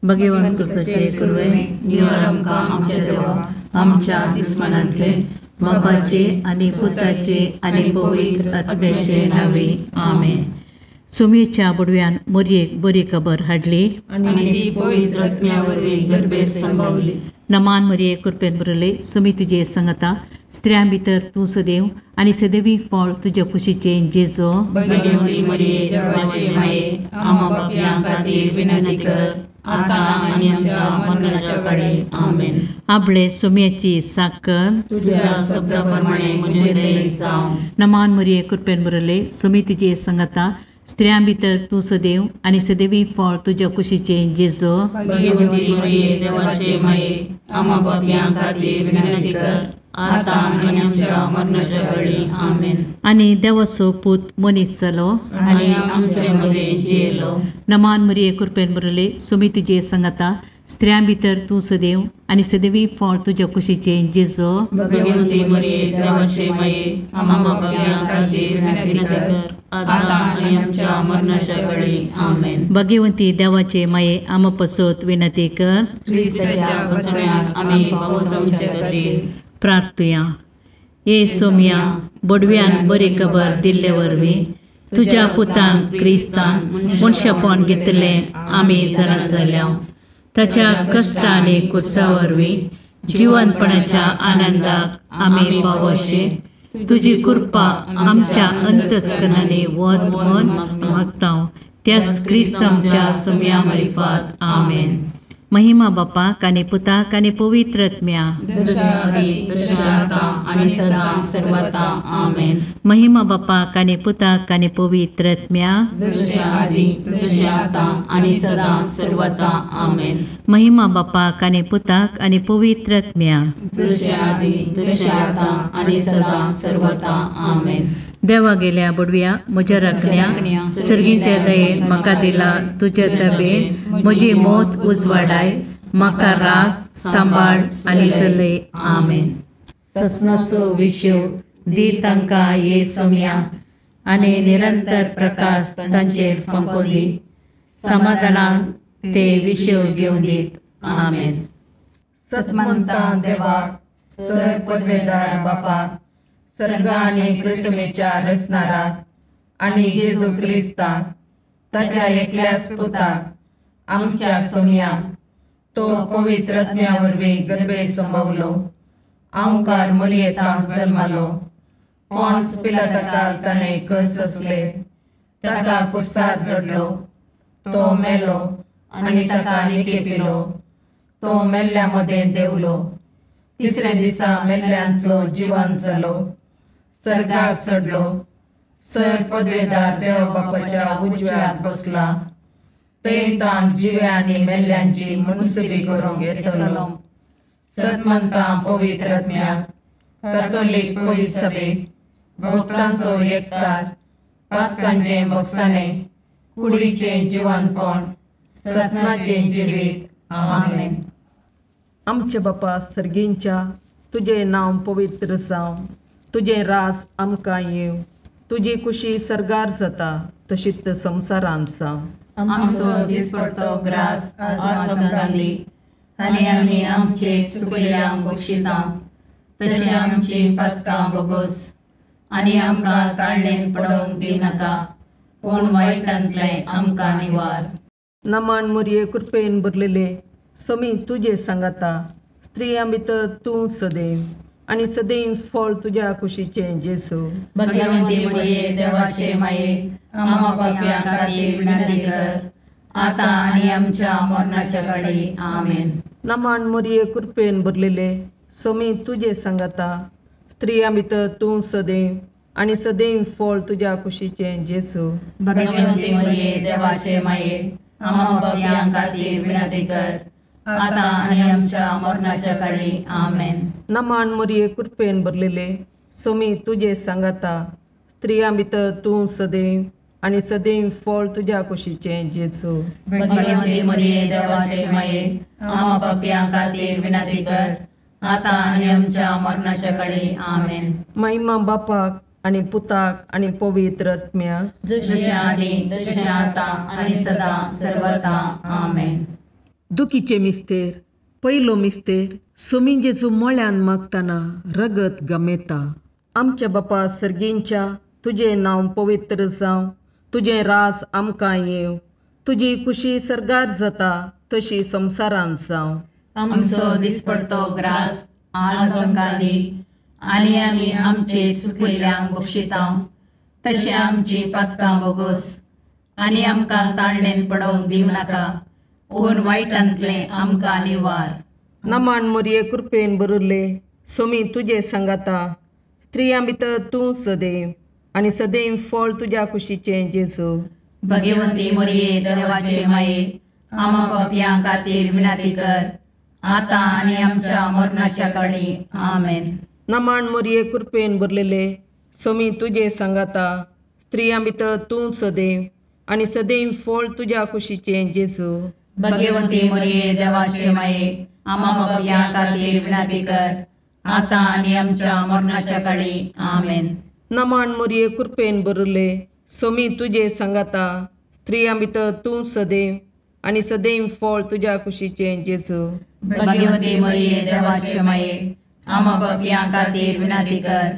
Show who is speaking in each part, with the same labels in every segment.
Speaker 1: भगवंत कुसाचे कुरवे निवार आमकां आमच्या देवा आमच्या दुस्मनांतले बापाचे आनी पुताचे आनी पवित्र आत्म्याचे नांवे आमेन. सुमेच्या बुडव्यान मोरयेक बरी खबर हाडली
Speaker 2: आनी ती पवित्र आत्म्या वरवीं गर्भेत संभवली.
Speaker 1: नमान मरिये कृपेन भरले सुमी तुजे संगता स्त्रियां भितर तूं सदैव आनी सदैवी फळ तुज्या कुशीचें जेजो.
Speaker 2: भगवती मरिये देवाचे माये आम्हा पापयां खातीर विनंती कर आतां आनी आमच्या मरणाच्या कडेन आमेन.
Speaker 1: आपले सुम्याची साकर
Speaker 2: तुझ्या शब्दा प्रमाणे म्हजें थंय जावं.
Speaker 1: नमान मरिये कृपेन भरले सुमी तुजे संगता स्त्रियां भितर तूं सदैव आनी सदैवी फळ तुज्या कुशीचें जेजो.
Speaker 2: भगवती मरिये देवाचे माये आम्हा पापयां खातीर विनंती कर आतां आनी आमच्या मरणाच्या कडेन आमेन.
Speaker 1: आनी देवाचो पूत मनीस जालो
Speaker 2: आनी आमचे मदें जियेलो.
Speaker 1: नमान मरिये कृपेन भरले सुमी तुजे संगता स्त्रियां भितर तूं सदैव आनी सदैवी फळ तुज्या कुशीचें जेजो.
Speaker 2: भगवती मरिये देवाचे माये आम्हा पापयां खातीर विनंती कर आतां आनी आमच्या मरणाच्या कडेन आमेन.
Speaker 1: भगवंती देवाचे माये आम्हा पसत विनंती कर.
Speaker 2: क्रिस्ताच्या बसम्याक आमी पावोवचे खातीर
Speaker 1: प्रार्थुया. ये सोम्या बडव्यान बरी खबर दिल्ले वरवीं तुज्या पुतान क्रिस्तान मनशापण घेतलें आमी जाणा जाल्या. ताच्या कश्ट आनी कुर्सा वरवीं जिवनपणाच्या आनंदाक आमी पावोशे तुजी कृपा आमच्या अंतस्करणांनी वत म्हूण मागता त्याच क्रिस्त आमच्या सोम्या मारिफात आमेन. महिमा बापाक आनी पुताक आनी पवित्र आत्म्या. महिमा बापाक आनी पुताक आनी पवित्र आत्म्या. महिमा बापाक आनी पुताक आनी पवित्र आत्म्या. देवा गेल्या बुडव्या म्हज्या राखण्या सर्गीच्या दयेन म्हाका दिला तुज्या तबेन म्हजी मौत उजवाडाय म्हाका राग सांबाळ आनी चलय आमेन. ससनाचो विशेव दी तांकां ये सोम्या आनी निरंतर प्रकाश तांचेर फांको दी समाधानान ते विशेव घेवन दीत आमेन.
Speaker 3: सतमंता देवाक सर पदवेदार बापाक सर्ग आनी पृथ्वीच्या रचणाराक आनी जेजू क्रिस्ताक ताच्या एकल्याच पुताक आमच्या सोम्याक तो पवित्र आत्म्या वरवीं गर्भे संभवलो आंवकार मरियेतांत जल्मालो पॉन्स पिलाताकाल ताणें कस सोंसले ताका कुर्सार चडलो तो मेलो आनी ताका निकेपिलो तो मेल्ल्या मदें देंवलो तिसऱ्या दिसा मेल्ल्यांतलो जिवन जालो सर्गार चडलो सर पदवेदार देव बापाच्या उजव्याक बसला थंय ताण जिव्या आनी मेल्ल्यांची मुनसुबी करूंक येतलो. सतमंता पवित्र आत्म्याक कातोलीक पवित्र सभेक भक्तांचो एकतार पातकांचें भोगसाणें कुडीचें जिवनपण ससनाचें जिवीत आमेन.
Speaker 4: आमचे बापा सर्गींच्या तुजें नांव पवित्र जावं तुजें राज आमकां येवं तुजी कुशी सर्गार जाता तशीच संवसारांत जावं.
Speaker 2: आमचो दिसपडतो ग्रास आज आमकां दी आनी आमी आमचे चुकल्यांक बक्षिता तशें आमची पातकां भोगोस आनी आमकां ताळणेन पडोवंक दिनाका पूण वायटांतलें आमकां निवार.
Speaker 4: नमान मुरये कृपेन भरलेले समी तुजे सांगाता स्त्रियां भितर तूं सदैव आनी सदैव फळ तुज्या कुशीचें जेजू.
Speaker 2: भगवंती मरिये देवाचे माये आम्हा पापयां खातीर विनंती कर आतां आनी आमच्या मरणाच्या कडेन आमेन.
Speaker 4: नमान मरिये कृपेन भरलेले समी तुजे सांगाता स्त्रियां भितर तूं सदैव आनी सदैव फळ तुज्या कुशीचें जेजू.
Speaker 2: भगवंती मरिये देवाचे माये आम्हा पापयां खातीर विनंती कर आतां आनी आमच्या मरणाच्या कडेन आमेन.
Speaker 4: नमान मरिये कृपेन भरलेले समी तुजे सांगाता स्त्रियां भितर तूं सदैव आनी सदैव फळ तुज्या कुशीचें जेजू.
Speaker 2: भगवंती मरिये देवाचे माये आम्हा पापयां खातीर विनंती कर आतां आनी आमच्या मरणाच्या कडेन आमेन.
Speaker 4: महिमा बापाक आनी पुताक आनी पवित्र आत्म्याक
Speaker 2: जशें आदी तशें आतां आनी सदां सर्वता आमेन.
Speaker 4: दुखीचे मिस्तेर पयलो मिस्तेर सोमी जेजू मळ्यान मागतना रगत गमेता. आमच्या बापा सर्गींच्या तुजें नांव पवित्र जावं, तुजें राज आमकां येवं, तुजी खुशी सर्गार जाता तशी संवसारांत जावं.
Speaker 2: आमचो दिसपडतो ग्रास आज आमकां दी आनी आमी आमचे सुकिल्ल्यांक बक्षिता तशें आमची पातकां बोगोस आनी आमकां ताळणेन पडोवंक दिवं नाका पूण वायटांतलें आमकां निवार.
Speaker 4: नमान मोरये कृपेन बरुल्ले सोमी तुजे सांगाता, स्त्रियां भितर तूं सदैव आनी सदैव फळ तुज्या कुशीचें जेजू.
Speaker 2: भगवंती मोरये देवाचे माये आमा पापयां खातीर विनंती कर आतां आनी आमच्या मरणाच्या काळी. आमेन.
Speaker 4: नमान मोरये कृपेन भरलेले सोमी तुजे सांगाता, स्त्रियां भितर तूं सदैव आनी सदैव फळ तुज्या कुशीचें जेजू.
Speaker 2: भगवंती मोरये देवाचे माये आमा पापयां खातीर विनंती कर आतां आनी आमच्या मरणाच्या काळी. आमेन.
Speaker 4: नमान मोरये कृपेन भरले सोमी तुजे सांगाता, स्त्रियां भितर तूं सदैव आनी सदैव फळ तुज्या कुशीचें जेजू.
Speaker 2: भगवंती मोरये देवाचे माये आमा पापयां खातीर विनंती कर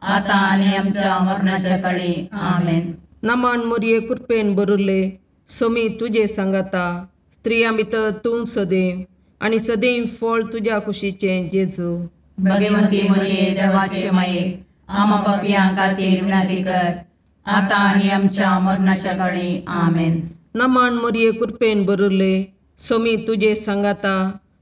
Speaker 2: आतां आनी आमच्या मरणाच्या काळी. आमेन.
Speaker 4: नमान मोरये कृपेन भरले सोमी तुजे सांगाता, स्त्रियां भितर तूं सदैव आनी सदैव फळ तुज्या कुशीचें जेजू.
Speaker 2: भगवंती मोरये देवाचे माये आमा पापयां खातीर विनंती कर आतां आनी आमच्या मरणाच्या काळी. आमेन.
Speaker 4: नमान मोरये कृपेन भरले सोमी तुजे सांगाता,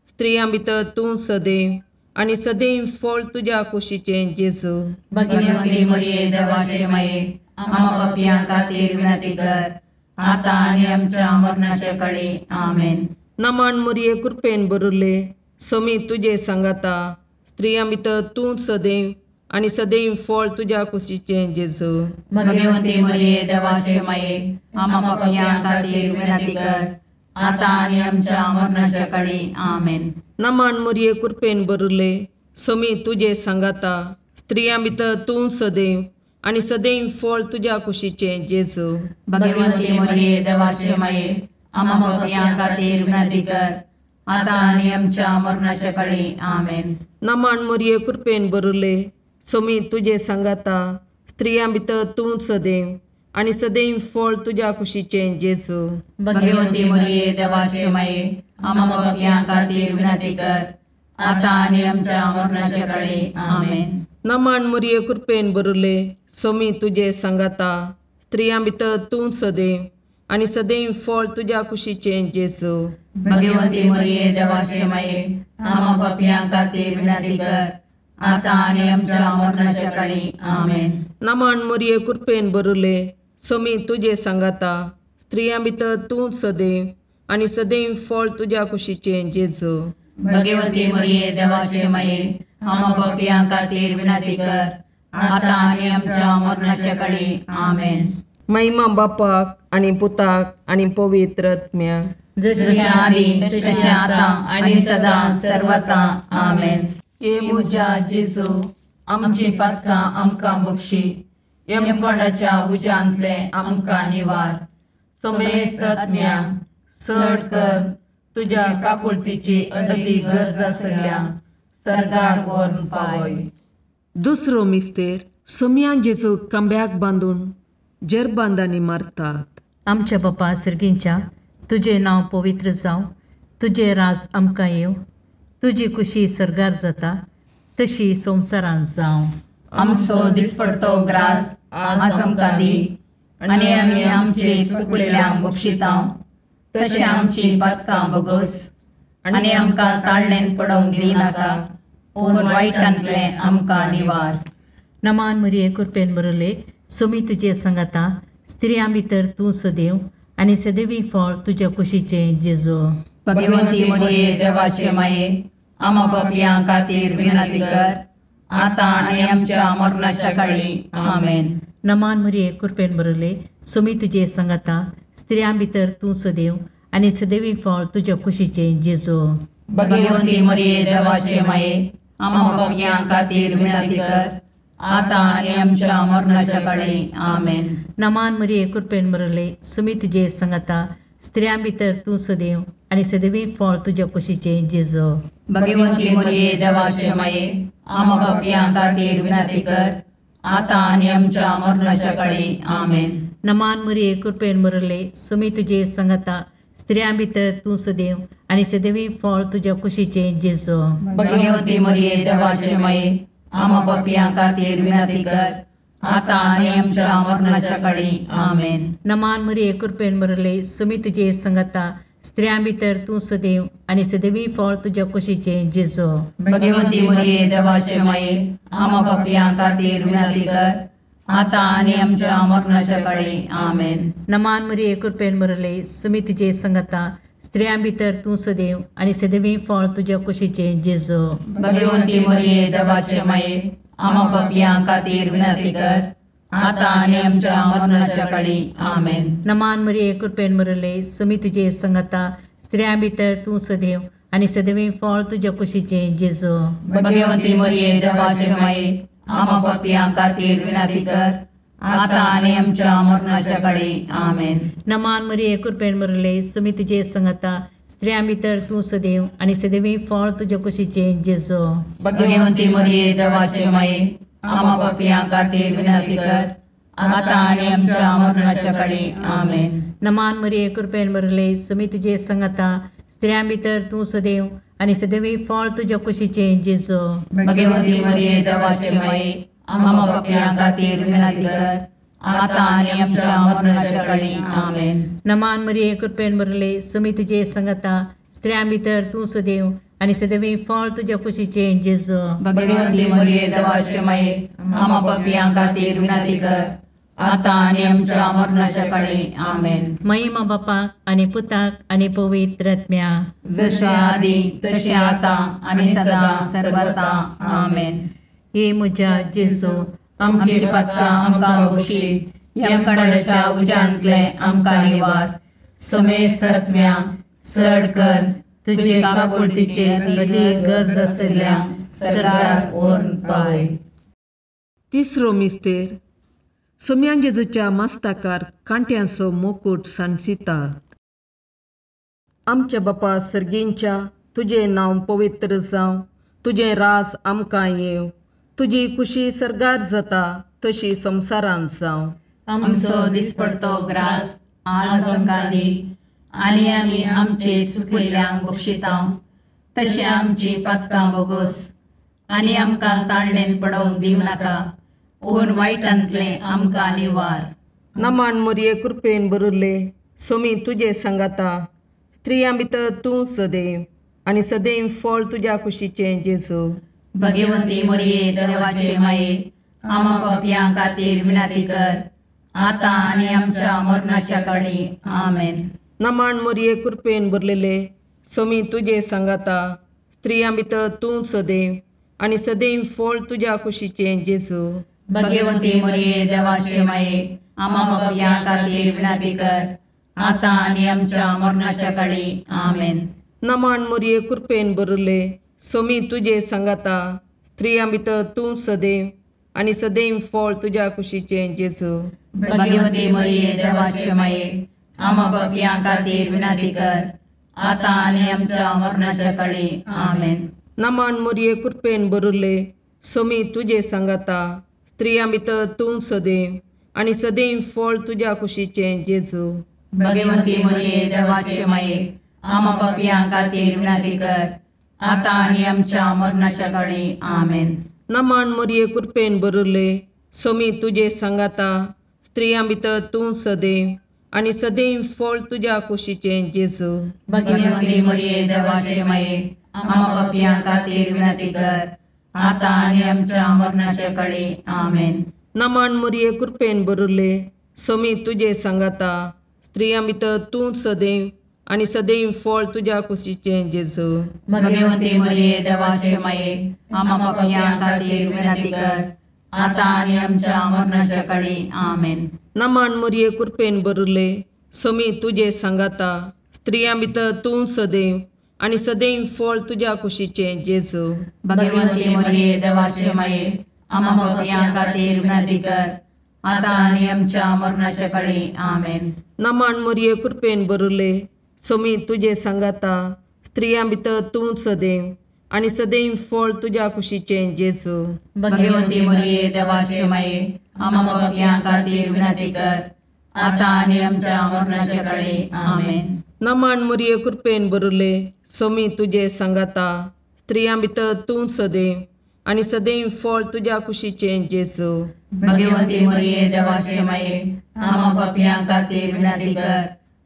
Speaker 4: स्त्रियां भितर तूं सदैव आनी सदैव फळ तुज्या कुशीचें जेजू.
Speaker 2: भगवंती मोरये देवाचे माये आमा पापयां खातीर विनंती कर आतां आनी आमच्या मरणाच्या काळी. आमेन.
Speaker 4: नमान मोरये कृपेन भरले सोमी तुजे सांगाता, स्त्रियां भितर तूं सदैव आनी सदैव फळ तुज्या कुशीचें जेजू.
Speaker 2: भगवंती मोरये देवाचे माये आमा पापयां खातीर विनंती कर आतां आनी आमच्या मरणाच्या काळी. आमेन.
Speaker 4: नमान मोरये कृपेन भरले सोमी तुजे सांगाता, स्त्रियां भितर तूं सदैव आनी सदैव फळ तुज्या कुशीचें जेजू.
Speaker 2: भगवंती मोरये देवाचे माये आमा पापयां खातीर विनंती कर आतां आनी आमच्या मरणाच्या काळी. आमेन.
Speaker 4: नमान मोरये कृपेन भरले सोमी तुजे सांगाता, स्त्रियां भितर तूं सदैव आनी सदैव फळ तुज्या कुशीचें जेजू.
Speaker 2: भगवंती मोरये देवाचे माये आमा पापयां खातीर विनंती कर आतां आनी आमच्या मरणाच्या काळी. आमेन.
Speaker 4: नमान मोरये कृपेन भरले सोमी तुजे सांगाता, स्त्रियां भितर तूं सदैव आनी सदैव फळ तुज्या कुशीचें जेजू.
Speaker 2: भगवंती मोरये देवाचे माये आमा पापयां खातीर विनंती कर आतां आनी आमच्या मरणाच्या काळी. आमेन.
Speaker 4: नमान मोरये कृपेन भरले सोमी तुजे सांगाता, स्त्रियां भितर तूं सदैव आनी सदैव फळ तुज्या कुशीचें जेजू.
Speaker 2: भगवंती मोरये देवाचे माये आमा पापयां खातीर विनंती कर आतां आनी आमच्या मरणाच्या काळी. आमेन.
Speaker 4: महिमा बापाक आनी पुताक आनी पवित्र आत्म्याक,
Speaker 2: जशी आदी तशें आतां आनी सदां सर्वता. आमेन.
Speaker 3: हे म्हज्या जेजू आमची पातकां आमकां बक्षी, यमकोंडाच्या उज्यांतलें आमकां निवार, समेस्त आत्म्या चड कर तुज्या काकुळतीची अदी गरज आसल्या सर्गाक व्हरून पावय.
Speaker 4: दुसरो मिस्तेर सोमयान जेजू खांब्याक बांदून जेरबांदांनी मारतात.
Speaker 1: आमच्या बापा सर्गींच्या तुजें नांव पवित्र जावं, तुजें राज आमकां येवं, तुजी खुशी सर्गार जाता तशी संवसारांत जावं.
Speaker 3: आमचो दिसपडतो ग्रास आज आमकां दी आनी आमी आमचे चुकलेल्यांक बक्षिता तशें आमची पातकां बोगोस आनी आमकां ताळणेन पडोवंक दिवं नाका पूण वायटांतलें आमकां निवार.
Speaker 1: नमान मरिये कृपेन भरले सोमी तुजे सांगाता, स्त्रियां भितर तूं सदैव आनी सदैवी फळ तुज्या कुशीचें जेजू.
Speaker 3: भगवंती मरिये देवाचे माये आमा पापयां खातीर विनंती कर आतां आनी आमच्या मरणाच्या काळी. आमेन.
Speaker 1: नमान मरिये कृपेन भरले सोमी तुजे सांगाता, स्त्रियां भितर तूं सदैव आनी सदैवी फळ तुज्या कुशीचें जेजू.
Speaker 3: भगवंती मरिये देवाचे माये आमा पापयां खातीर विनंती कर आतां आनी आमच्या मरणाच्या काळी. आमेन.
Speaker 1: नमान मरिये कृपेन भरले सोमी तुजे सांगाता, स्त्रियां भितर तूं सदैव आनी सदैवी फळ तुज्या कुशीचें जेजू.
Speaker 3: भगवंती मरिये देवाचे माये, आमा पापयां खातीर विनंती कर, आतां आनी आमच्या मरणाच्या काळी. आमेन.
Speaker 1: नमान मरिये, कृपेन भरले, सुमी तुजे संगता, स्त्रियां भितर तूं सदैव आनी सदैवी फळ तुज्या कुशीचें जेजू.
Speaker 3: भगवंती मरिये देवाचे माये, आमा पापयां खातीर विनंती कर, आतां आनी आमच्या मरणाच्या काळी. आमेन.
Speaker 1: नमान मरिये, कृपेन भरले, सुमी तुजे संगता, स्त्रियां भितर तूं सदैव आनी सदैवी फळ तुज्या कुशीचें जेजू.
Speaker 3: भगवंती मरिये देवाचे माये, आमा पापयां खातीर विनंती कर, आतां आनी आमच्या मरणाच्या काळी. आमेन.
Speaker 1: नमान मरिये, कृपेन भरले, सुमी तुजे संगता, स्त्रियां भितर तूं सदैव आनी सदैवी फळ तुज्या कुशीचें जेजू.
Speaker 3: भगवंती मरिये देवाचे माये, आमा पापयां खातीर विनंती कर, आतां आनी आमच्या मरणाच्या काळी. आमेन.
Speaker 1: नमान मरिये, कृपेन भरले, सुमी तुजे संगता, स्त्रियां भितर तूं सदैव आनी सदैवी फळ तुज्या कुशीचें जेजू.
Speaker 3: भगवंती मरिये देवाचे माये, आमा पापयां खातीर विनंती कर, आतां आनी आमच्या मरणाच्या काळी. आमेन.
Speaker 1: नमान मरिये, कृपेन भरले, सुमी तुजे संगता, स्त्रियां भितर तूं सदैव आनी सदैवी फळ तुज्या कुशीचें जेजू.
Speaker 3: भगवंती मरिये देवाचे माये, आमा पापयां खातीर विनंती कर, आतां आनी आमच्या मरणाच्या काळी. आमेन.
Speaker 1: नमान मरिये, कृपेन भरले, सुमी तुजे संगता, स्त्रियां भितर तूं सदैव आनी सदैवी फळ तुज्या कुशीचें जेजू.
Speaker 3: भगवंती मरिये देवाचे माये, आमा पापयां खातीर विनंती कर, आतां आनी आमच्या मरणाच्या काळी. आमेन.
Speaker 1: नमान मरिये, कृपेन भरले, सुमी तुजे संगता, स्त्रियां भितर तूं सदैव आनी सदैवी फळ तुज्या कुशीचें जेजू.
Speaker 3: भगवंती मरिये देवाचे माये, आमा पापयां खातीर विनंती कर, आतां आनी आमच्या मरणाच्या काळी. आमेन.
Speaker 1: महिमा बापाक आनी पुताक आनी पवित्र आत्म्या,
Speaker 3: जशें आदी तशें आतां आनी सदां सर्वता. आमेन.
Speaker 1: हे म्हज्या जेजू,
Speaker 3: आमची पातकां आमकां बक्षी, यमकणाच्या उज्यांतलें आमकां निवार, समेस्त आत्म्या चड कर तुजे काकुळतीचेर अदीक गरज आशिल्ल्या सरकार व्हरून पावय.
Speaker 4: तिसरो मिस्तेर. सोम्यान जेजूच्या मास्ताकार कांट्यांचो मुकूट सांडसितात. आमच्या बापा सर्गींच्या, तुजें नांव पवित्र जावं, तुजें राज आमकां येवं, तुजी खुशी सर्गार जाता तशी संवसारांत जावं.
Speaker 2: आमचो दिसपडतो ग्रास आज आमकां दी, आनी आमी आमचे सुकिल्ल्यांक बक्षिता तशें आमची पातकां बोगोस, आनी आमकां ताळणेन पडोवंक दिवं नाका, पूण वायटांतलें आमकां निवार.
Speaker 4: नमान मरिये, कृपेन भरिल्ले, सोमी तुजे सांगाता, स्त्रियां भितर तूं सदैव आनी सदैव फळ तुज्या कुशीचें जेजू.
Speaker 2: भगवंती मरिये देवाचे माये, आमा पापयां खातीर विनंती कर, आतां आनी आमच्या मरणाच्या काळी. आमेन.
Speaker 4: नमान मरिये, कृपेन भरलेले, सोमी तुजे सांगाता, स्त्रियां भितर तूं सदैव आनी सदैव फळ तुज्या कुशीचें जेजू.
Speaker 2: भगवंती मरिये देवाचे माये, आमा पापयां खातीर विनंती कर, आतां आनी आमच्या मरणाच्या काळी. आमेन.
Speaker 4: नमान मरिये, कृपेन भरिल्ले, सोमी तुजे सांगाता, स्त्रियां भितर तूं सदैव आनी सदैव फळ तुज्या कुशीचें जेजू.
Speaker 2: भगवंती मरिये देवाचे माये, आमा पापयां खातीर विनंती कर, आतां आनी आमच्या मरणाच्या काळी. आमेन.
Speaker 4: नमान मरिये, कृपेन भरिल्ले, सोमी तुजे सांगाता, स्त्रियां भितर तूं सदैव आनी सदैव फळ तुज्या कुशीचें जेजू.
Speaker 2: भगवंती मरिये देवाचे माये, आमा पापयां खातीर विनंती कर, आतां आनी आमच्या मरणाच्या काळी. आमेन.
Speaker 4: नमान मरिये, कृपेन भरिल्ले, सोमी तुजे सांगाता, स्त्रियां भितर तूं सदैव आनी सदैव फळ तुज्या कुशीचें जेजू.
Speaker 2: भगवंती मरिये देवाचे माये, आमा पापयां खातीर विनंती कर, आतां आनी आमच्या मरणाच्या काळी. आमेन.
Speaker 4: नमान मरिये, कृपेन भरिल्ले, सोमी तुजे सांगाता, स्त्रियां भितर तूं सदैव आनी सदैव फळ तुज्या कुशीचें जेजू.
Speaker 2: भगवंती मरिये देवाचे माये, आमा पापयां खातीर विनंती कर, आतां आनी आमच्या मरणाच्या काळी. आमेन.
Speaker 4: नमान मरिये, कृपेन भरिल्ले, सोमी तुजे सांगाता, स्त्रियां भितर तूं सदैव आनी सदैव फळ तुज्या कुशीचें जेजू.
Speaker 2: भगवंती मरिये देवाचे माये, आमा पापयां खातीर विनंती कर, आतां आनी आमच्या मरणाच्या काळी. आमेन.
Speaker 4: नमान मरिये, कृपेन भरिल्ले, सोमी तुजे सांगाता, स्त्रियां भितर तूं सदैव आनी सदैव फळ तुज्या कुशीचें जेजू।
Speaker 2: भगवती मरिये देवाचे माये, आम्हा पापयां खातीर विनंती कर, आतां आनी आमच्या मरणाच्या काळी। आमेन।
Speaker 4: नमन मरिये, कृपेन भरले, सोमी तुजे सांगाता, स्त्रियां भितर तूं सदैव आनी सदैव फळ तुज्या कुशीचें जेजू।
Speaker 2: भगवती मरिये देवाचे माये, आम्हा पापयां खातीर विनंती कर,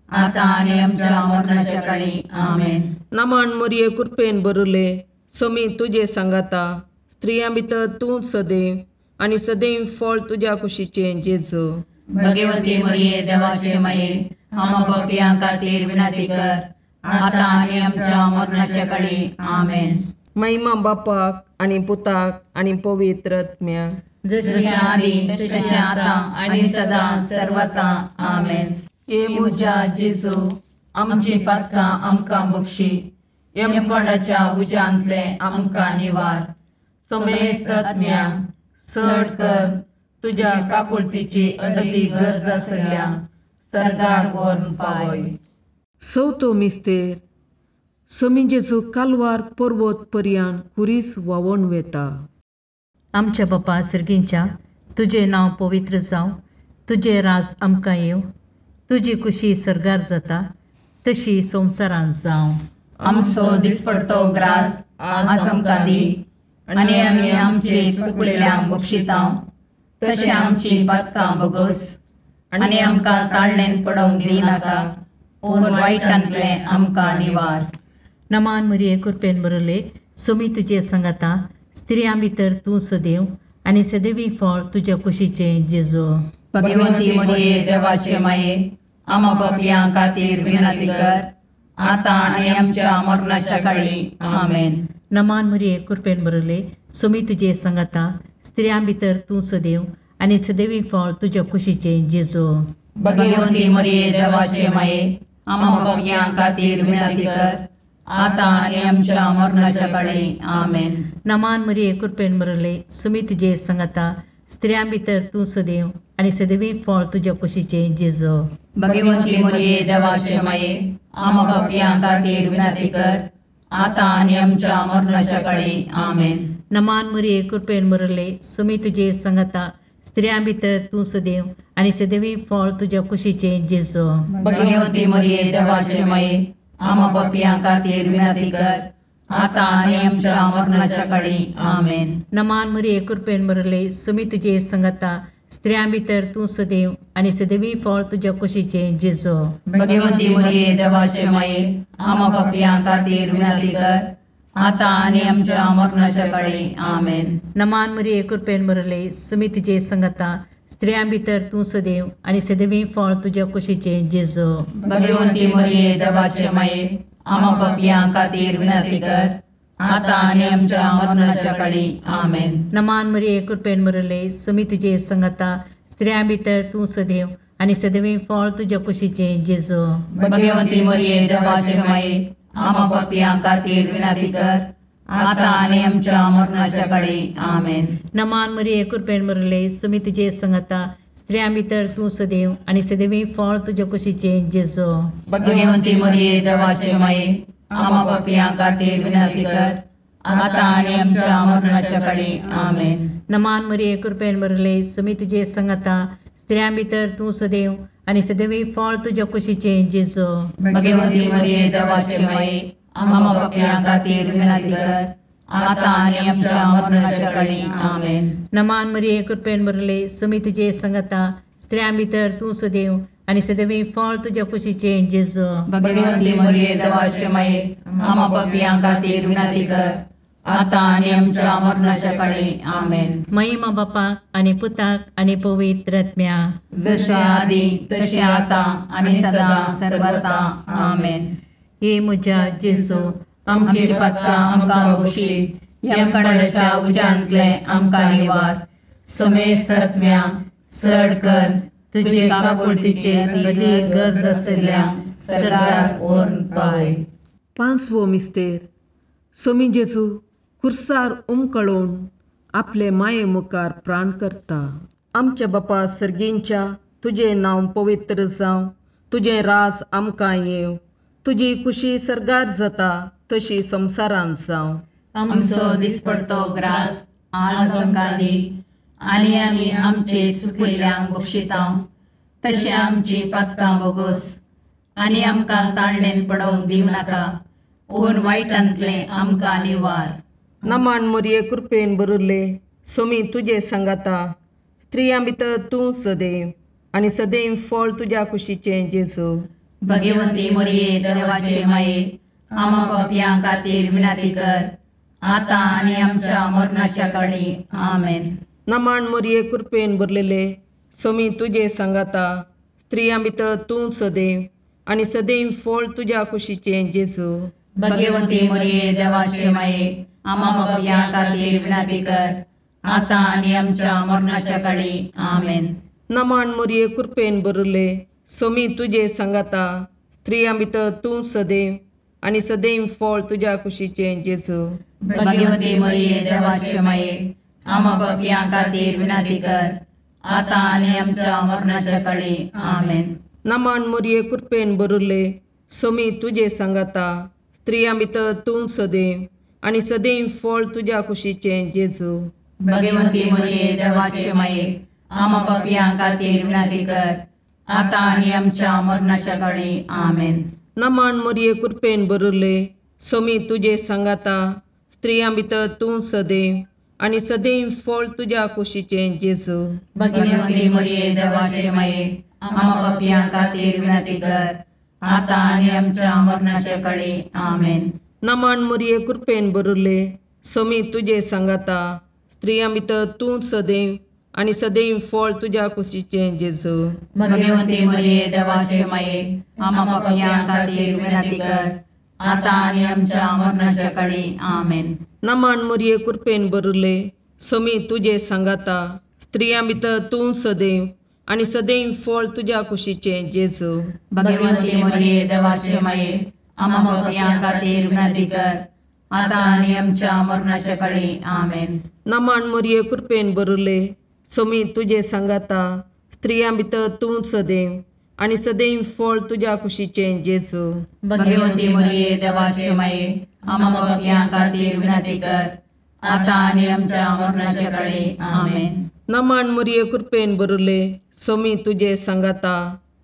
Speaker 2: आतां आनी आमच्या मरणाच्या काळी। आमेन।
Speaker 4: नमन मरिये, कृपेन भरले, सोमी तुजे सांगाता, स्त्रियां भितर तूं सदैव आनी सदैव फळ तुज्या कुशीचें जेजू।
Speaker 2: भगवती मरिये देवाचे माये, आम्हा पापयां खातीर विनंती कर, आतां आनी आमच्या मरणाच्या काळी। आमेन।
Speaker 4: महिमा बापाक आनी पुताक आनी पवित्र आत्म्याक,
Speaker 2: जशी आदी तशी आतां आनी सदां सर्वता। आमेन। हे म्हज्या जेजू, आमची पातकां आमकां बक्षी, यमकोंडाच्या उज्यांतले आमकां निवार, समेस्त आत्म्या चड कर तुज्या काकुळतीची अदी गरज आसल्या सर्गाक व्हरून पावय।
Speaker 4: चवथो मिस्तेर। सोमी जेजू कालवार पर्वत पर्यान खुरीस व्हांवून वेता।
Speaker 1: आमच्या बापा सर्गींच्या, तुजें नांव पवित्र जावं, तुजें राज आमकां येवं, तुजी कुशी सर्गार जाता तशी संवसारांत जावं।
Speaker 2: आमचो दिसपडतो ग्रास आज आमकां दी, आनी आमी आमचे चुकलेल्यांक बक्षिता तशें आमची पातकां बगस, आनी आमकां ताळणेन पडोवंक दिनाका, पूण वायटांतलें आमकां निवार।
Speaker 1: नमान मरिये, कृपेन भरले, सोमी तुजे सांगाता, स्त्रियां भितर तूं सदैव आनी सदैवी फळ तुज्या कुशीचें जेजू।
Speaker 2: भगवती मरिये देवाचे माये, आम्हा पापयां खातीर विनंती कर, आतां आनी आमच्या मरणाच्या काळी। आमेन।
Speaker 1: नमान मरिये, कृपेन भरले, सोमी तुजे सांगाता, स्त्रियां भितर तूं सदैव आनी सदैवी फळ तुज्या कुशीचें जेजू।
Speaker 2: भगवती मरिये देवाचे माये, आम्हा पापयां खातीर विनंती कर, आतां आनी आमच्या मरणाच्या काळी। आमेन।
Speaker 1: नमान मरिये, कृपेन भरले, सोमी तुजे सांगाता, स्त्रियां भितर तूं सदैव आनी सदैवी फळ तुज्या कुशीचें जेजू।
Speaker 2: भगवती मरिये देवाचे माये, आम्हा पापयां खातीर विनंती कर, आतां आनी आमच्या मरणाच्या काळी। आमेन।
Speaker 1: नमान मरिये, कृपेन भरले, सोमी तुजे सांगाता, स्त्रियां भितर तूं सदैव आनी सदैवी फळ तुज्या कुशीचें जेजू।
Speaker 2: भगवती मरिये देवाचे माये, आम्हा पापयां खातीर विनंती कर, आतां आनी आमच्या मरणाच्या काळी। आमेन।
Speaker 1: नमान मरिये, कृपेन भरले, सोमी तुजे सांगाता, स्त्रियां भितर तूं सदैव आनी सदैवी फळ तुज्या कुशीचें जेजू।
Speaker 2: भगवती मरिये देवाचे माये, आम्हा पापयां खातीर विनंती कर, आतां आनी आमच्या मरणाच्या काळी। आमेन।
Speaker 1: नमान मरिये, कृपेन भरले, सोमी तुजे सांगाता, स्त्रियां भितर तूं सदैव आनी सदैवी फळ तुज्या कुशीचें जेजू।
Speaker 2: भगवती मरिये देवाचे माये, आम्हा पापयां खातीर विनंती कर, आतां आनी आमच्या मरणाच्या काळी। आमेन।
Speaker 1: नमान मरिये, कृपेन भरले, सोमी तुजे सांगाता, स्त्रियां भितर तूं सदैव आनी सदैवी फळ तुज्या कुशीचें जेजू।
Speaker 2: भगवती मरिये देवाचे माये, आम्हा पापयां खातीर विनंती कर, आतां आनी आमच्या मरणाच्या काळी। आमेन।
Speaker 1: नमान मरिये, कृपेन भरले, सोमी तुजे सांगाता, स्त्रियां भितर तूं सदैव आनी सदैवी फळ तुज्या कुशीचें जेजू।
Speaker 2: भगवती मरिये देवाचे माये, आम्हा पापयां खातीर विनंती कर, आतां आनी आमच्या मरणाच्या काळी। आमेन।
Speaker 1: नमान मरिये, कृपेन भरले, सोमी तुजे सांगाता, स्त्रियां भितर तूं सदैव आनी सदैवी फळ तुज्या कुशीचें जेजू।
Speaker 2: भगवती मरिये देवाचे माये, आम्हा पापयां खातीर विनंती कर, आतां आनी आमच्या मरणाच्या काळी। आमेन।
Speaker 1: नमान मरिये, कृपेन भरले, सोमी तुजे सांगाता, स्त्रियां भितर तूं सदैव आनी सदैवी फळ तुज्या कुशीचें जेजू।
Speaker 2: भगवती मरिये देवाचे माये, आम्हा पापयां खातीर विनंती कर, आतां आनी आमच्या मरणाच्या काळी। आमेन।
Speaker 1: महिमा बापाक आनी पुताक आनी पवित्र आत्म्याक,
Speaker 2: जशें आदी तशें आतां आनी सदां सर्वता। आमेन।
Speaker 1: हे म्हज्या जेजू,
Speaker 2: आमची पातकां आमकां बक्षी, यमकंडाच्या उज्यांतलें आमकां निवार, समेस्त आत्म्या चड कर तुजे काकुळतीचे अदी गरज आशिल्ल्या सर्गाक व्हरून पावय।
Speaker 4: पांचवो मिस्तेर। सोमी जेजू खुर्सार उमकळून आपले माये मुखार प्राण करता। आमच्या बापा सर्गींच्या, तुजें नांव पवित्र जावं, तुजें राज आमकां येवं, तुजी कुशी सर्गार जाता तशी संवसारांत जावं.
Speaker 3: आमचो दिसपडतो ग्रास आज आमकां दी आनी आमी आमचे सुकिल्ल्यांक बक्षिता तशें आमची पातकां बोगोस आनी आमकां ताळणेन पडोवंक दिवं नाका पूण वायटांतलें आमकां निवार.
Speaker 4: नमन मोरये कृपेन भरिल्ले सोमी तुजे सांगाता, स्त्रियां भितर तूं सदैव आनी सदैव फळ तुज्या कुशीचें जेजू.
Speaker 3: भगवंती मोरये देवाचे माये आमा पापयां खातीर विनंती कर आतां आनी आमच्या मरणाच्या काळी. आमेन.
Speaker 4: नमन मोरये कृपेन भरलेले सोमी तुजे सांगाता, स्त्रियां भितर तूं सदैव आनी सदैव फळ तुज्या कुशीचें जेजू.
Speaker 3: भगवंती मोरये देवाचे माये आमा पापयां खातीर विनंती कर आतां आनी आमच्या मरणाच्या काळी. आमेन.
Speaker 4: नमन मोरये कृपेन भरिल्ले सोमी तुजे सांगाता, स्त्रियां भितर तूं सदैव आनी सदैव फळ तुज्या कुशीचें जेजू.
Speaker 3: भगवंती मोरये देवाचे माये आमा पापयां खातीर विनंती कर आतां आनी आमच्या मरणाच्या काळी. आमेन.
Speaker 4: नमन मोरये कृपेन भरिल्ले सोमी तुजे सांगाता, स्त्रियां भितर तूं सदैव आनी सदैव फळ तुज्या कुशीचें जेजू.
Speaker 3: भगवंती मोरये देवाचे माये आमा पापयां खातीर विनंती कर आतां आनी आमच्या मरणाच्या काळी. आमेन.
Speaker 4: नमन मोरये कृपेन भरिल्ले सोमी तुजे सांगाता, स्त्रियां भितर तूं सदैव आनी सदैव फळ तुज्या कुशीचें जेजू.
Speaker 3: भगवंती मोरये देवाचे माये आमा पापयां खातीर विनंती कर आतां आनी आमच्या मरणाच्या काळी. आमेन.
Speaker 4: नमन मोरये कृपेन भरिल्ले सोमी तुजे सांगाता, स्त्रियां भितर तूं सदैव आनी सदैव फळ तुज्या कुशीचें जेजू.
Speaker 3: भगवंती मोरये देवाचे माये आमा पापयां खातीर विनंती कर आतां आनी आमच्या मरणाच्या काळी. आमेन.
Speaker 4: नमन मोरये कृपेन भरिल्ले सोमी तुजे सांगाता, स्त्रियां भितर तूं सदैव आनी सदैव फळ तुज्या कुशीचें जेजू.
Speaker 3: भगवंती मोरये देवाचे माये आमा पापयां खातीर विनंती कर आतां आनी आमच्या मरणाच्या काळी. आमेन.
Speaker 4: नमन मोरये कृपेन भरिल्ले सोमी तुजे सांगाता, स्त्रियां भितर तूं सदैव आनी सदैव फळ तुज्या कुशीचें जेजू.
Speaker 3: भगवंती मोरये देवाचे माये आमा पापयां खातीर विनंती कर आतां आनी आमच्या मरणाच्या काळी. आमेन.
Speaker 4: नमन मोरये कृपेन भरिल्ले सोमी तुजे सांगाता,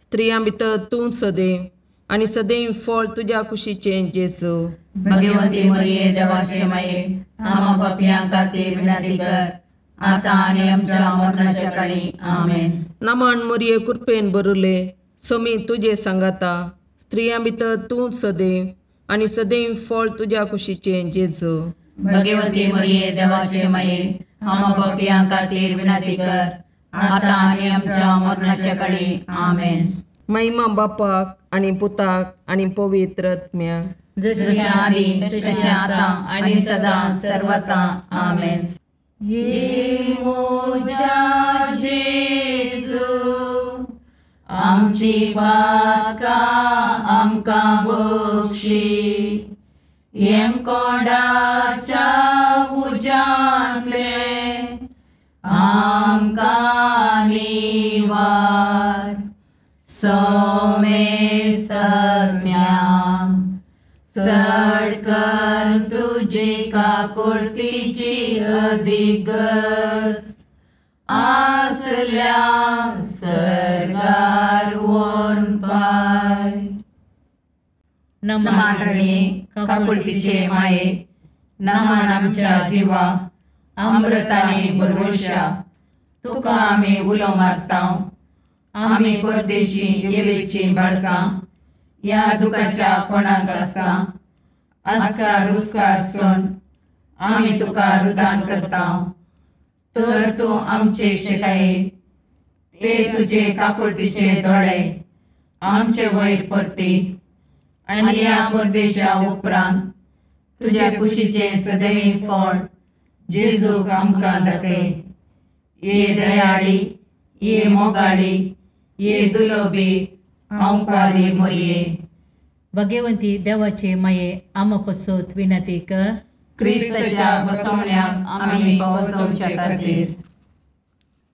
Speaker 4: स्त्रियां भितर तूं सदैव आनी सदैव फळ तुज्या कुशीचें जेजू.
Speaker 3: भगवंती मोरये देवाचे माये आमा पापयां खातीर विनंती कर आतां आनी आमच्या मरणाच्या काळी. आमेन.
Speaker 4: नमन मोरये कृपेन भरिल्ले सोमी तुजे सांगाता, स्त्रियां भितर तूं सदैव आनी सदैव फळ तुज्या कुशीचें जेजू.
Speaker 3: भगवंती मोरये देवाचे माये आमा पापयां खातीर विनंती कर आतां आनी आमच्या मरणाच्या काळी. आमेन.
Speaker 4: महिमा बापाक आनी पुताक आनी पवित्र आत्म्याक,
Speaker 3: जशें आदी तशें आतां आनी सदां सर्वता. आमेन. ये मोजा जेजू आमची पातकां आमकां बक्षी, येमकोंडाच्या उज्यांतले आमकां निवार. सोमेस्तज्ञा चड कर तुजी काकुळतीची अधिगस आसल्या सर्गार व्हरून पाय. नमन रणी काकुळतीचे माये, नमन आमच्या जिवा अमृताने भरवशा, तुका आमी उलो मारता. आमी परदेशी येवेची बाळकां ह्या दुखाच्या कोणाक आसता आस्कार उस्कार सोन आमी तुका रुदान करता. तर तूं आमचे शिकाये ते तुजे काकुळतीचे दोळे आमचे वयर परती आनी ह्या परदेशा उपरांत तुज्या कुशीचें सदैव फळ जेजूक आमकां दाखय. ये दयाळी, ये मोगाळी, ये दुलोबी ओंकारी मोरये.
Speaker 1: भगवंती देवाचे माये आमा पसत विनंती कर.
Speaker 3: क्रिस्ताच्या बसवण्याक आमी पावसोवचे खातीर.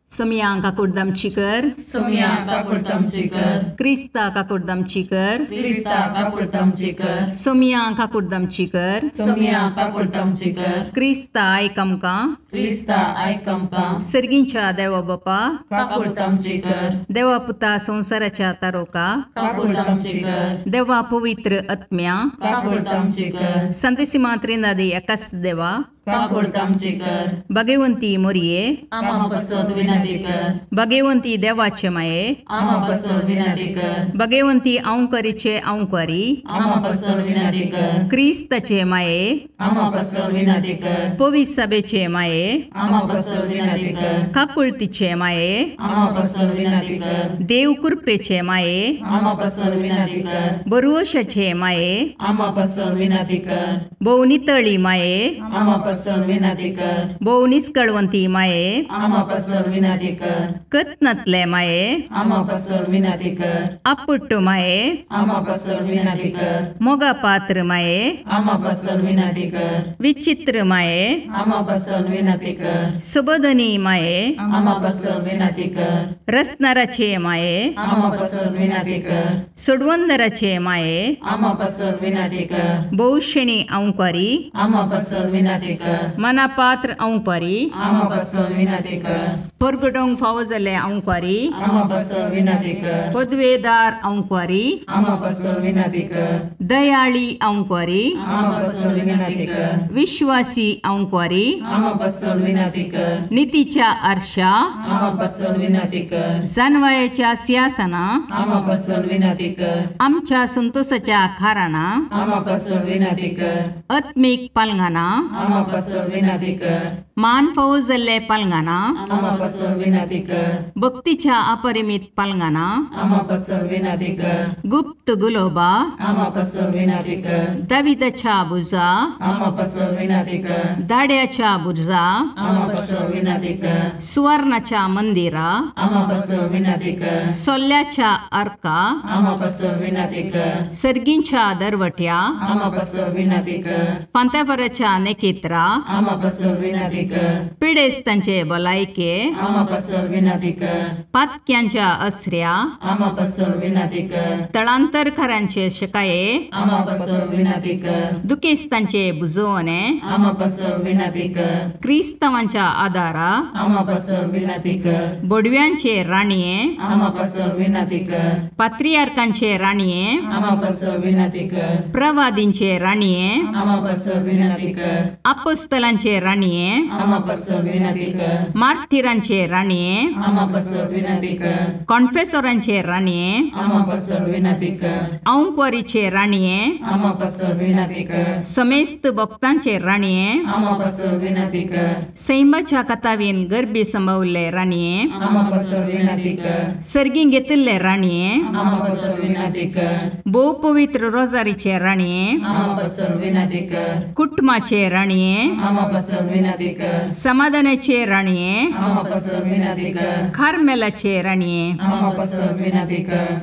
Speaker 3: सोमया काकुडदामची कर,
Speaker 2: सोमया काकुडदामची कर,
Speaker 3: क्रिस्ता काकुडदामची कर,
Speaker 2: क्रिस्ता काकुडदामची कर,
Speaker 3: सोमया काकुडदामची कर,
Speaker 2: सोमया काकुडदामची कर,
Speaker 3: क्रिस्ता आयक आमकां,
Speaker 2: क्रिस्ता आयक आमकां,
Speaker 3: सर्गींच्या देवा बापा
Speaker 2: काकुडदामची कर,
Speaker 3: देवा पुता संवसाराच्या तारोका
Speaker 2: काकुडदामची कर,
Speaker 3: देवा पवित्र आत्म्या
Speaker 2: काकुडदामची कर,
Speaker 3: संतेसिमा त्रिनादी एकाच देवा
Speaker 2: काकुडदामची कर,
Speaker 3: भगवंती मोरये
Speaker 2: आमा पसत विनंती कर,
Speaker 3: भगवंती देवाचे माये
Speaker 2: आमा पसत विनंती कर,
Speaker 3: भगवंती औंकरीचे औंकरी
Speaker 2: आमा पसत विनंती कर,
Speaker 3: क्रिस्ताचे माये
Speaker 2: आमा पसत विनंती कर,
Speaker 3: पवित्र सभेचे माये
Speaker 2: आमा पसत विनंती कर,
Speaker 3: काकुळतीचे माये
Speaker 2: आमा पसत विनंती कर,
Speaker 3: देव कृपेचे माये
Speaker 2: आमा पसत विनंती कर,
Speaker 3: बरुवशाचे माये
Speaker 2: आमा पसत विनंती कर,
Speaker 3: भोवनितळी माये
Speaker 2: आमा पसत विनंती कर,
Speaker 3: भोव निस्कळवंती माये
Speaker 2: आमा पसत विनंती कर,
Speaker 3: कत्नातले माये
Speaker 2: आमा पसत विनंती कर,
Speaker 3: आपुट्ट माये
Speaker 2: आमा पसत विनंती कर,
Speaker 3: मोगा पात्र माये
Speaker 2: आमा पसत विनंती कर,
Speaker 3: विचित्र माये
Speaker 2: आमा पसत विनंती कर,
Speaker 3: सुबोधनी माये
Speaker 2: आमा पसत विनंती कर,
Speaker 3: रसनाराचे माये
Speaker 2: आमा पसत विनंती कर,
Speaker 3: सोडवंदराचे माये
Speaker 2: आमा पसत विनंती कर,
Speaker 3: बहुशेणी औंकारी
Speaker 2: आमा पसत विनंती कर,
Speaker 3: मनापात्र औंकारी
Speaker 2: आमा पसत विनंती कर,
Speaker 3: परगटोंक फावो जाल्ले औंकारी
Speaker 2: आमा पसत विनंती कर,
Speaker 3: पदवेदार औंकारी
Speaker 2: आमा पसत विनंती कर,
Speaker 3: दयाळी औंकारी
Speaker 2: आमा पसत विनंती कर,
Speaker 3: विश्वासी औंकारी
Speaker 2: आमा पसत विनंती कर,
Speaker 3: नितीच्या आरशा
Speaker 2: आमा पसत विनंती कर,
Speaker 3: जानवायाच्या सिंहासना
Speaker 2: आमा पसत विनंती कर,
Speaker 3: आमच्या संतोषाच्या खाराना
Speaker 2: आमा पसत विनंती कर,
Speaker 3: आत्मीक पालंगाना
Speaker 2: आमा पसत विनंती कर,
Speaker 3: मान फावो जाल्ले पालंगाना
Speaker 2: आमा पसत विनंती कर,
Speaker 3: भक्तीच्या अपरिमित पालंगाना
Speaker 2: आमा पसत विनंती कर,
Speaker 3: गुप्त गुलोबा
Speaker 2: आमा पसत विनंती कर,
Speaker 3: दाविदाच्या बुजा
Speaker 2: आमा पसत विनंती कर,
Speaker 3: दाड्याच्या बुजा
Speaker 2: आमा पसत विनंती कर,
Speaker 3: सुवर्णाच्या मंदिरा
Speaker 2: आमा पसत विनंती कर,
Speaker 3: सोल्ल्याच्या अर्का
Speaker 2: आमा पसत विनंती कर,
Speaker 3: सर्गींच्या दरवट्या
Speaker 2: आमा पसत विनंती कर,
Speaker 3: पांत्यापराच्या नेकेत्रा
Speaker 2: आमा पसत विनंती कर,
Speaker 3: पिडेस्तांचे भलायके
Speaker 2: आमा पसत विनंती कर,
Speaker 3: पातक्यांच्या असऱ्या
Speaker 2: आमा पसत विनंती कर,
Speaker 3: तळांतरकारांचे शकाये
Speaker 2: आमा पसत विनंती कर,
Speaker 3: दुखेस्तांचे बुजवणे
Speaker 2: आमा पसत विनंती कर,
Speaker 3: क्रिस्तावांच्या आदारा
Speaker 2: आमा पसत विनंती कर,
Speaker 3: बोडव्यांचे राणये
Speaker 2: आमा पसत विनंती कर,
Speaker 3: पात्रियार्कांचे राणये
Speaker 2: आमा पसत विनंती कर,
Speaker 3: प्रवादींचे राणये
Speaker 2: आमा पसत विनंती कर,
Speaker 3: अपोस्तलांचे राणये
Speaker 2: आमा पसत विनंती कर,
Speaker 3: मार्थिरांचे राणये
Speaker 2: आमा पसत विनंती कर,
Speaker 3: कॉन्फेसोरांचे राणये
Speaker 2: आमा पसत विनंती कर,
Speaker 3: औंकवारीचे राणये
Speaker 2: आमा पसत विनंती कर,
Speaker 3: समेस्त भक्तांचे राणये
Speaker 2: आमा पसत विनंती कर,
Speaker 3: सैमाच्या कथावीन गर्भी संभवले राणये
Speaker 2: आमा पसत विनंती कर,
Speaker 3: सर्गी घेतिल्ले राणये
Speaker 2: आमा पसत विनंती कर,
Speaker 3: भोव पवित्र रोजारीचे राणये
Speaker 2: आमा पसत विनंती कर,
Speaker 3: कुटुंबाचे राणये
Speaker 2: आमा पसत विनंती कर,
Speaker 3: समाधानाचे राणये
Speaker 2: आमा पसत विनंती कर,
Speaker 3: कार्मेलाचे राणये
Speaker 2: आमा पसत विनंती कर,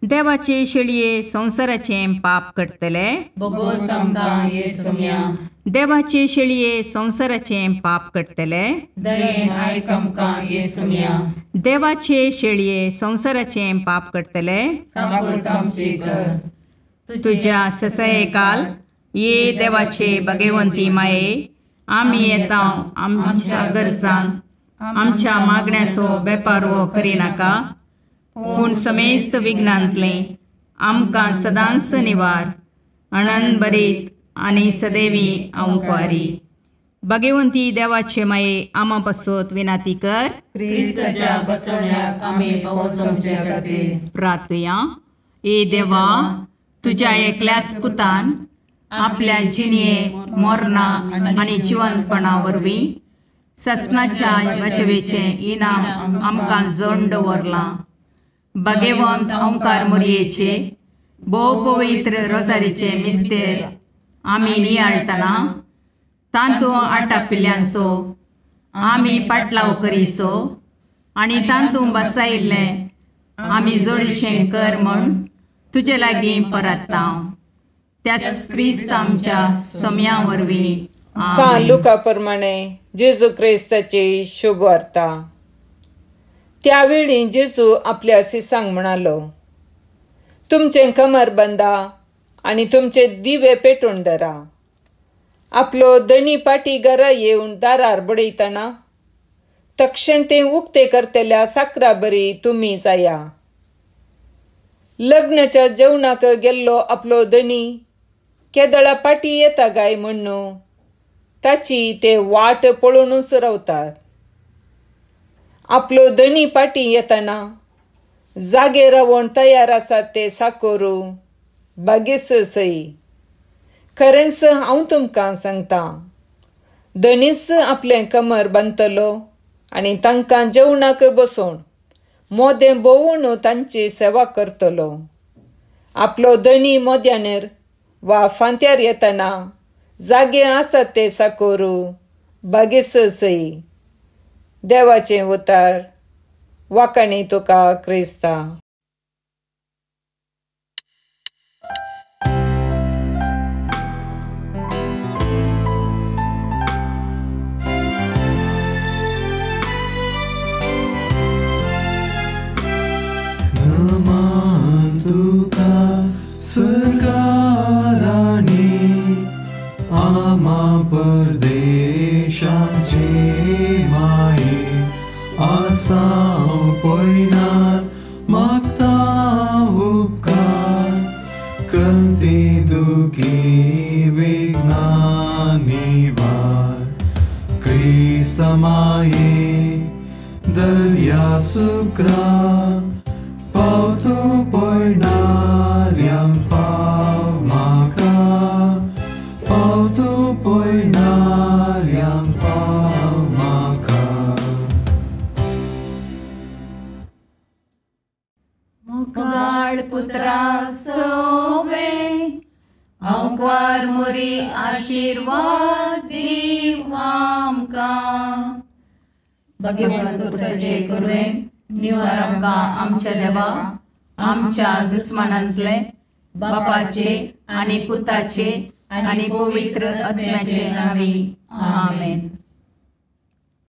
Speaker 3: देवाचे शेळये संवसाराचे पाप करतले
Speaker 2: बोगोस आमकां ये सोम्या,
Speaker 3: देवाचे शेळये संवसाराचे पाप करतले
Speaker 2: दयेन आयक आमकां ये सोम्या,
Speaker 3: देवाचे शेळये संवसाराचे पाप करतले
Speaker 2: काकुळटामची कर,
Speaker 3: तुझ्या ससयकाल ये देवाचे भगवंती माये आमी येता आमच्या गरजान आमच्या मागण्याचो बेपारवो करिनाका पूण समेस्त विघ्नांतलें आमकां सदांच निवार अणन बरीत आनी सदैवी आंकवारी. भगवंती देवाचे माये आमा पासत विनाती कर
Speaker 2: क्रिस्ताच्या बसवण्याक आमी पावसोवचे खातीर.
Speaker 3: प्रार्थुया. ए देवा, तुज्या एकल्याच पुतान आपल्या जिणये मोरना आनी जिवनपणा वरवीं ससनाच्या बचवेचें इनाम आमकां जोड दवरलां. भगवंत ओंकार मोरयेचे भोव पवित्र रोजारीचे मिस्तेर आमी नियाळटना तांतू आटापिल्ल्यांचो आमी पाटलाव करीसो आनी तांतू बसायिल्लें आमी जोडीशें कर म्हूण तुजे लागीं परत्ता त्याच क्रिस्त आमच्या सोम्या वरवीं.
Speaker 5: सान लुका प्रमाणे जेजू क्रिस्ताची शुभ वार्ता. त्यावेळी जेजू आपल्या शिसांक म्हणालो, तुमचें कमर बंदा आनी तुमचे दिवे पेटोवन धरा. आपलो धनी पाटी घरा येवन दारार बडयतना तक्षण तें उक्ते करतल्या साकरा बरी तुमी जाया. लग्नाच्या जेवणाक गेल्लो आपलो धनी केदळा पाटी येता काय म्हण्णू ताची ते वाट पळोवनूच रावतात. आपलो धनी पाटी येतना जागे रावन तयार आसात ते साकोरू बागेस सई. खरेंच हांव तुमकां सांगता, धनीच आपलें कमर बांदतलो आनी तांकां जेवणाक बसोवन मोदें भोंवून तांची सेवा करतलो. आपलो धनी मोद्यानेर वा फांत्यार येतना जागे आसात ते साकोरू बागेस सई. देवाचें उतार वाकाणी तुका क्रिस्ता.
Speaker 6: नमान तुका सरकाराणी आमा परदेशाचे माये आसाव पयनार मागता उपकार कंती दुखी विघ्ना निवार क्रिस्त माये दर्या सुक्रा पावतो पयणाऱ्यांक पाव म्हाका पावतो पयणाऱ्यांक पाव म्हाका.
Speaker 2: मुखाळ पुत्रा सोवे अंकार मोरी आशीर्वाद दीव आमकां.
Speaker 3: भगवंत कुसाचे कुरवेन निवार आमकां आमच्या देवा आमच्या दुस्मानांतले बापाचे आनी पुताचे आनी पवित्र आत्म्याचे नांवी आमेन.